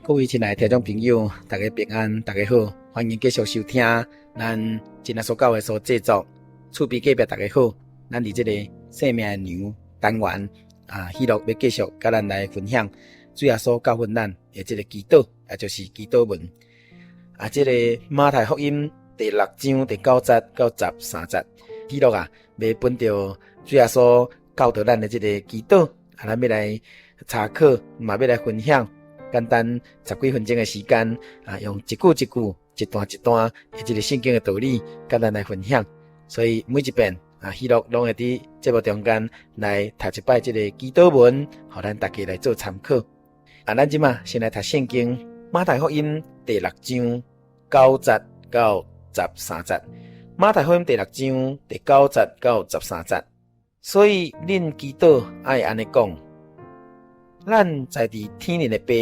各位親愛的聽眾朋友，大家平安，大家好，歡迎繼續收聽咱真耶穌教會所製作。厝邊隔壁大家好，咱佇這个生命的糧單元啊，喜樂欲繼續佮咱來分享主耶穌教訓咱的這个祈禱，也就是祈禱文。啊，這个馬太福音第六章第九節到十三節，喜樂啊，欲本著主耶穌教導咱的這个祈禱，啊，咱欲來查考，嘛欲來分享。簡單十幾分鐘的時間啊，用一句一句、一段一段的這个聖經的道理，佮咱來分享。所以每一遍啊，喜樂攏會佇節目中間來讀一擺這个祈禱文，予咱大家來做參考。啊，咱這馬先來讀聖經馬太福音第六章九節到十三節。馬太福音第六章第九節到十三節。所以恁祈禱愛按呢講：咱在佇天頂的爸，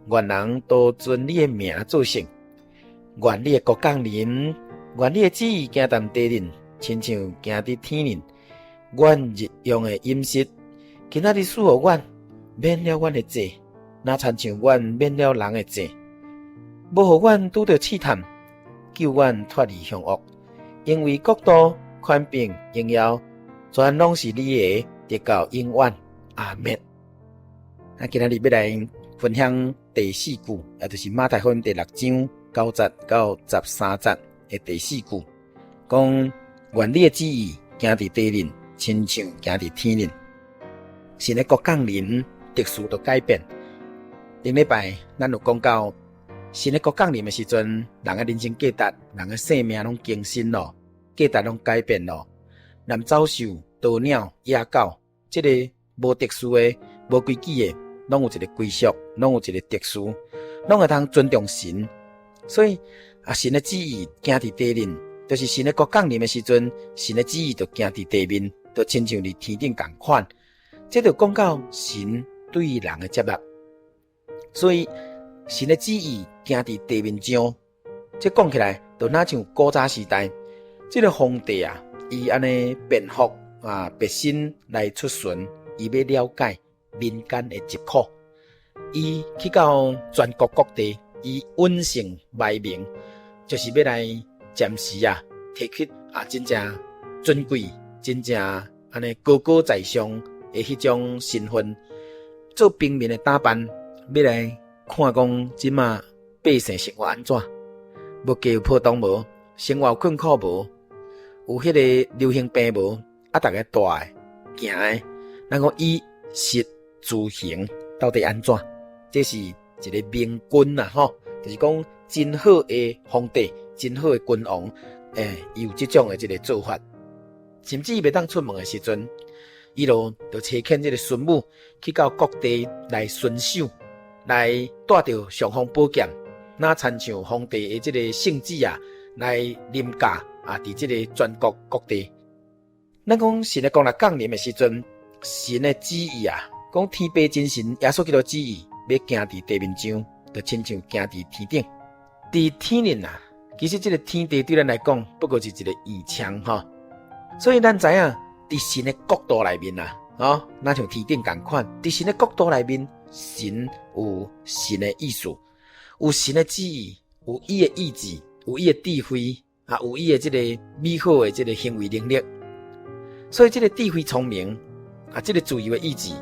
願人都尊你的名做聖，願你的國降臨，願你的旨意行佇地頂，親像行佇天頂。阮日用的飲食，今仔日賜予阮，免了阮的債，若親像阮免了人的債。無予阮拄著試探，救阮脫離兇惡。因為國度、權柄、榮耀，全攏是你的，直到永遠。阿們。啊，今仔日欲來分享第四句，也就是馬太福音第六章九節到十三節的第四句，講願你的旨意行佇地頂，親像行佇天頂。神的國降臨，秩序就改變。頂禮拜咱有講到，神的國降臨的時陣，人的人生價值、人的生命攏更新咯，價值攏改變咯。連走獸、鴕鳥、野狗，這个無秩序的、無規矩的，攏有一个歸屬，攏有一个秩序，攏會當尊重神。所以啊，神的旨意行佇地頂，就是神的國降臨的時陣，神的旨意就行佇地面，就親像佇天頂仝款。這就講到神對人的接納。所以神的旨意行佇地面上，這講起來就若像古早時代，這个皇帝啊，伊按呢便服啊，白身來出巡，伊欲了解民間的疾苦，伊去到全國各地，伊隱姓埋名，就是欲來暫時啊，提起啊，真正尊貴、真正按呢高高在上的彼種身份，做平民的打扮，欲來看講這馬百姓生活按怎，物價有波動無，生活有困苦無，有彼个流行病無，啊，逐家蹛的、行的，咱講衣食住行到底按怎？這是一个明君啊，吼，就是講真好的皇帝，真好的君王，伊有這種的這个做法。甚至伊袂當出門的時陣，伊就差遣這个孫武去到各地來巡守，來帶著尚方寶劍，若親像皇帝的這个聖旨啊，來臨駕啊，佇這个全國各地。咱講神的國若降臨的時陣，神的旨意啊，講天父真神耶穌基督旨意，欲行佇地面上，就親像行佇天頂。佇天頂啊，其實這个天地對咱來講，不過是一个異象吼。所以咱知影，佇神的國度內面啊，吼，若像天頂仝款，佇神的國度內面，神有神的意思，有神的旨意，有伊的意志，有伊的智慧，啊，有伊的這个美好的這个行為能力。所以這个智慧聰明啊，這个自由的意志，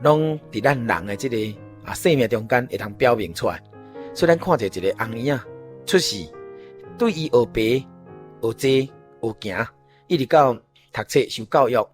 攏佇咱人的這个啊生命中間會通表明出來。所以咱看著一个紅嬰仔出世，對伊學爬、學坐、學行，一直到讀冊受教育，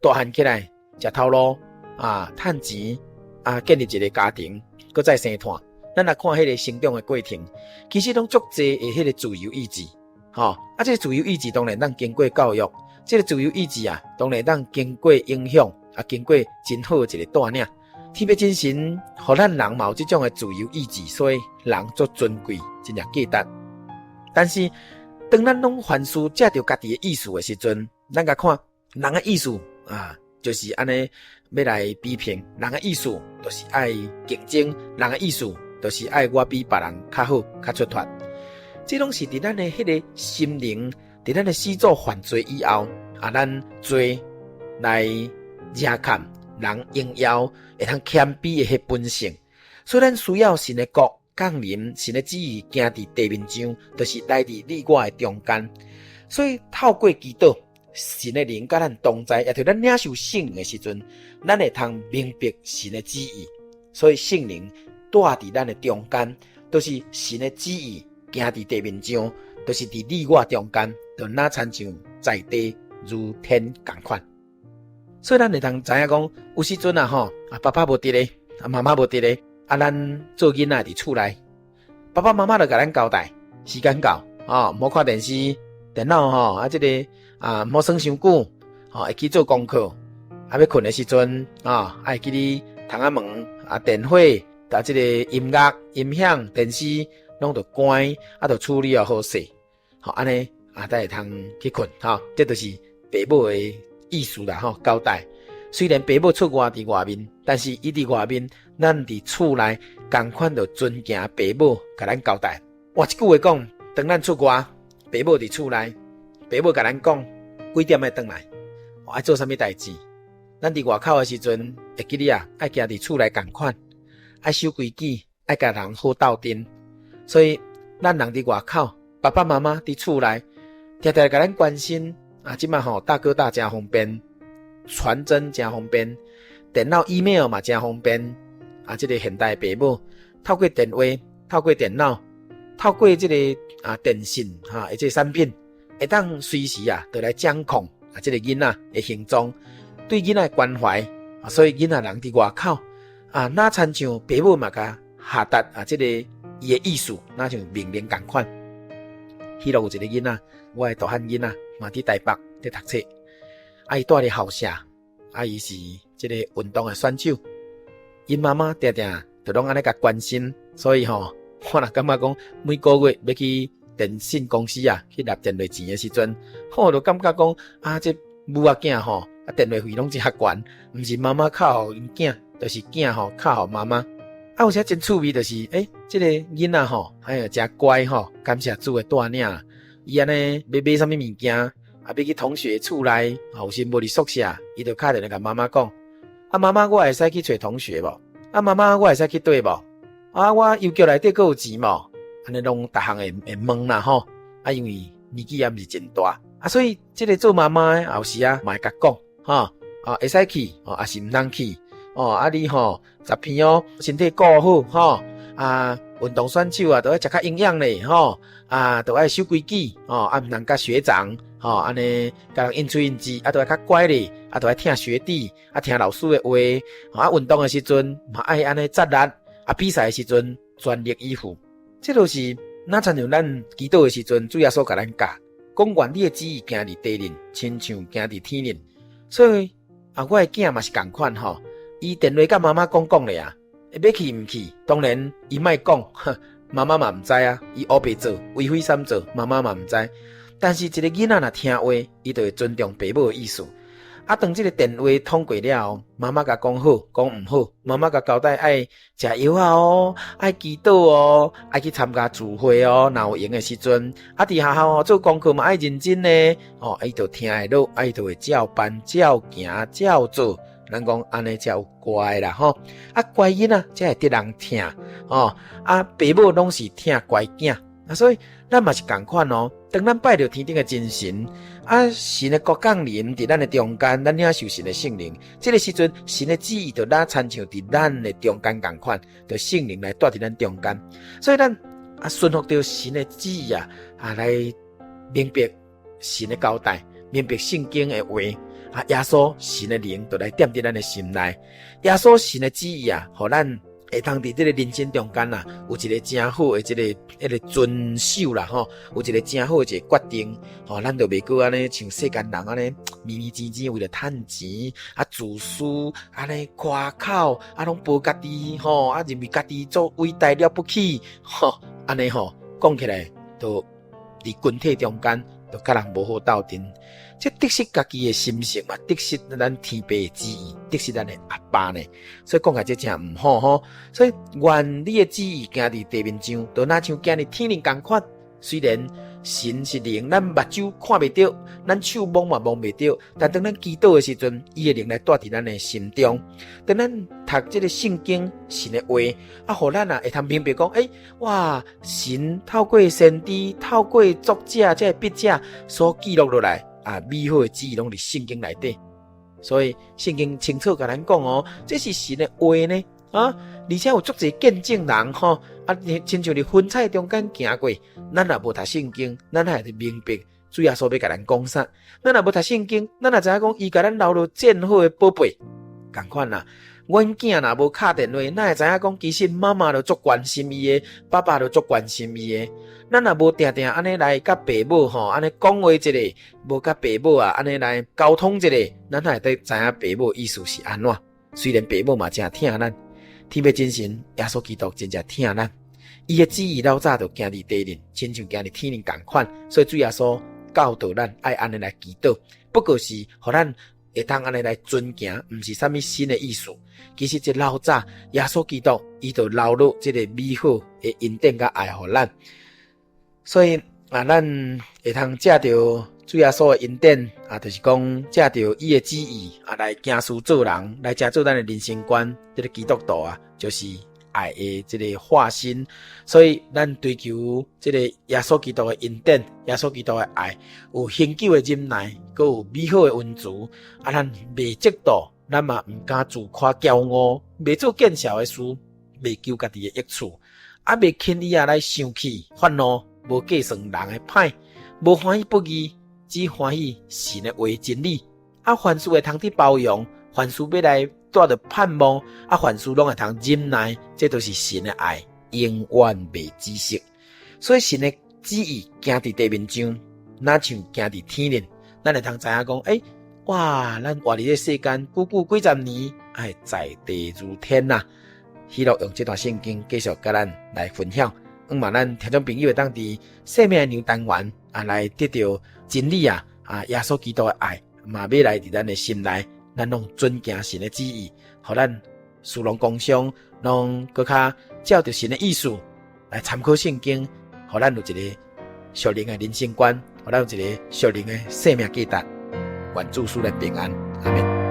大漢起來食頭路啊，趁錢啊，建立一个家庭，閣再生湠。咱來看彼个成長的過程，其實攏足濟的彼个自由意志，吼啊，這个自由意志當然咱經過教育。這个自由意志啊，當然當經過影響啊，經過真好的一个帶領。天父真神，予咱人嘛有這種的自由意志，所以人足尊貴，真正價值。但是，當咱攏凡事藉著家己的意思的時陣，咱共看人的意思啊，就是按呢欲來比拼，人的意思就是愛競爭，人的意思就是愛我比別人較好、較出脫。這攏是佇咱的彼个心靈，佇咱的始祖犯罪以後，啊，咱罪來惹崁人榮耀會通謙卑的彼本性。所以咱需要神的國降臨，神的旨意行佇地面上，就是來佇你我的中間。所以透過祈禱，神的靈佮咱同在，也就是咱領受聖靈的時陣，咱會通明白神的旨意。所以聖靈住佇咱的中間，就是神的旨意行佇地面上，就是佇你我中間，就若親像在地如天仝款。所以咱會通知影講，有時陣啊吼，啊爸爸無佇咧，啊媽媽無佇咧，啊咱做囡仔佇厝內，爸爸媽媽就共咱交代，時間到，哦，毋好看電視、電腦吼，啊這个啊毋好耍傷久，吼，會去做功課，啊欲睏的時陣，啊愛記得窗仔門啊電火，啊這个音樂、音響、電視攏著關，啊著處理予好勢，吼按呢啊才會通去睏，吼，這就是爸母的意思啦，吼，交代。雖然爸母出外佇外面，但是伊佇外面，咱佇厝內仝款著遵行爸母共咱交代。換一句話講，當咱出外，爸母佇厝內，爸母共咱講幾點愛轉來，愛做啥物代誌。咱佇外口的時陣，會記得啊，愛行佇厝內仝款，愛守規矩，愛共人好鬥陣。所以，咱人佇外口，爸爸媽媽佇厝內，定定共咱關心。啊，這馬吼大哥大誠方便，傳真誠方便，電腦 email 嘛誠方便。啊，這个現代爸母透過電話、透過電腦、透過這个啊電信哈，這个產品，會當隨時啊，就來掌控啊這个囡仔的行蹤，對囡仔的關懷。啊，所以囡仔人佇外口啊，若親像爸母嘛共下達啊，這个伊的意思，若像命令仝款。彼落有一个囡仔，我的大漢囡仔嘛佇台北佇讀冊，啊，伊蹛佇校舍，啊，伊是這个運動的選手，𪜶媽媽定定就攏按呢共關心，所以吼，我若感覺講每個月欲去電信公司啊去納電話錢的時陣，我就感覺講啊，這母仔囝吼，啊電話費攏誠懸，毋是媽媽敲予𪜶囝，就是囝吼敲予媽媽。啊，有時真趣味，就是，欸，這个囡仔吼，哎呀，誠乖吼，感謝主的帶領，伊按呢欲買啥物物件，啊，欲去同學厝內，有時無佇宿舍，伊就敲電話共媽媽講，啊，媽媽，我會使去揣同學無？啊，媽媽，我會使去佗無？啊，我郵局內底閣有錢無？按呢攏逐項會會問啦吼，啊，因為年紀也毋是真大，啊，所以這个做媽媽的，有時啊嘛會共講，吼，啊，會使去，哦，抑是毋通去。哦，啊你吼十片哦，身體顧好吼，啊運動選手啊，都愛食較營養咧吼，啊都愛守規矩吼，啊毋通佮學長吼，按呢共人應喙應舌，啊都愛較乖咧，啊都愛聽學弟，啊聽老師的話，啊運動的時陣嘛愛按呢盡力，啊比賽的時陣全力以赴，這就是若親像咱祈禱的時陣，主耶穌共咱教，講願你的旨意行佇地面，親像行佇天面，所以啊我的囝嘛是仝款吼。伊電話佮媽媽講講咧啊，欲去毋去？當然伊莫講，媽媽嘛毋知啊。伊烏白做，為非三做，媽媽嘛毋知。但是一个囡仔若聽話，伊就會尊重爸母的意思。啊，當這个電話通過了後，媽媽共講好，講毋好，媽媽共交代愛食藥仔哦，愛祈禱哦，愛去參加聚會哦。若有閒的時陣，啊，佇學校哦做功課嘛愛認真呢。哦，伊就聽會落，啊，伊就會照辦、照行、照做。咱講按呢才有乖啦吼，啊乖囡仔才會得人疼吼，啊爸母攏是疼乖囝，啊所以咱嘛是仝款哦。當咱拜著天頂的真神，啊神的國降臨佇咱的中間，咱領受神的聖靈，這个時陣神的旨意就若親像佇咱的中間仝款，就聖靈來蹛佇咱中間，所以咱啊順服著神的旨意啊，啊來明白神的交代，明白聖經的話。啊！耶穌神的靈就來踮佇咱的心內。耶穌神的旨意啊，予咱會通佇這个人生中間啊，有一个誠好的這个彼个遵守啦吼，有一个誠好的一个決定吼，咱就袂閣按呢像世間人按呢迷迷唧唧為著趁錢啊自私按呢誇口啊攏報家己吼啊認為家己足偉大了不起吼，按呢吼講起來就佇群體中間就佮人無好鬥陣。這得失家己的心性嘛，得失咱天父的旨意，得失咱的阿爸呢。所以講起來這誠毋好吼。所以願你的旨意行佇地面上，就若像行佇天頂仝款。雖然神是靈，咱目睭看袂著，咱手摸嘛摸袂著。但當咱祈禱的時陣，伊的靈來蹛佇咱的心中。當咱讀這个聖經神的話，啊，予咱啊會通明白講，欸，哇，神透過先知、透過作者、這个筆者所記錄落來，啊，美好的旨意攏佇聖經內底。所以聖經清楚共咱講哦，這是神的話呢，啊，而且有足濟見證人吼，啊，親像佇雲彩中間行過，咱若無讀聖經，咱哪會明白主耶穌欲共咱講啥？咱若無讀聖經，咱哪知影講伊共咱留落真好的寶貝？仝款啊，阮囝若無敲電話，哪會知影講其實媽媽都足關心伊的，爸爸都足關心伊的。咱若無定定按呢來佮爸母吼，按呢講話一下，無佮爸母啊按呢來溝通一下，咱哪會得知影爸母意思是按怎？雖然爸母嘛誠疼咱，天父真神耶穌基督真正疼咱，伊的旨意老早就行佇地面，親像行佇天頂仝款，所以主耶穌教導咱愛按呢來祈禱，不過是予咱會當按呢來遵行，毋是啥物新的意思。其實這老早耶穌基督伊就留落這個美好的恩典佮愛予咱。所以啊，咱會通藉著主耶穌的恩典啊，就是講藉著伊的旨意啊，來行事做人，來成做咱的人生觀。這个基督徒啊，就是愛的這个化身。所以咱追求這个耶穌基督的恩典，耶穌基督的愛，有恆久的忍耐，閣有美好的恩慈。啊，咱袂嫉妒，咱嘛毋敢自誇驕傲，袂做見笑的事，袂求家己的益處，啊，袂輕易啊來生氣發怒。無計算人的歹，無歡喜不義，只歡喜神的話真理。啊，凡事會通得包容，凡事欲來帶著盼望，啊，凡事攏會通忍耐，這都是神的愛，永遠袂止息。所以神的旨意行佇地面上，若像行佇天頂，咱會通知影講，欸，哇，咱活佇這世間，久久幾十年，愛在地如天吶。希樂用這段聖經繼續佮咱來分享。向望咱聽眾朋友會當佇生命的糧單元啊，來得著真理啊，啊，耶穌基督的愛嘛欲來佇咱的心內，咱攏遵行神的旨意，予咱士農工商攏閣較照著神的意思來參考聖經，予咱有一个屬靈的人生觀，予咱有一个屬靈的生命價值。願主賜咱平安，阿們。